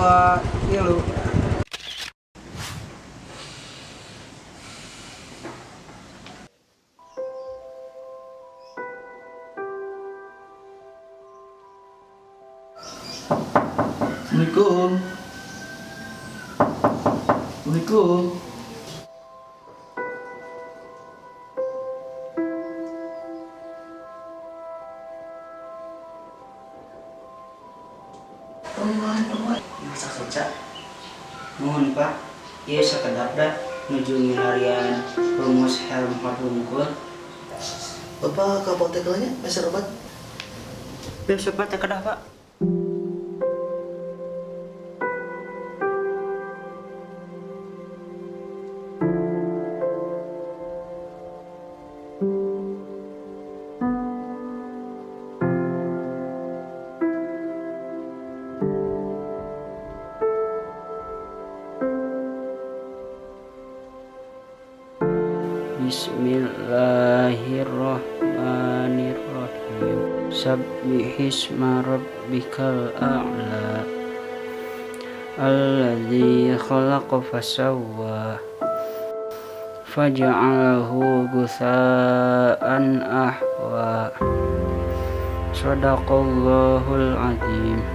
2, 3. Assalamualaikum. Assalamualaikum. Masak soca. Nuhun, Pak, ieu sakedap da nuju milarian rumus Helmholtz wungkul. Bapak ke apotek lah nya, meser obat. Biasa, Pak, teu kedah, Pak. Bismillahirrahmanirrahim. Sabbihisma rabbikal a'la. Alladzi khalaqa fasawwa. Faja'alahu gutsa'an ahwa. Sadaqallahul azim.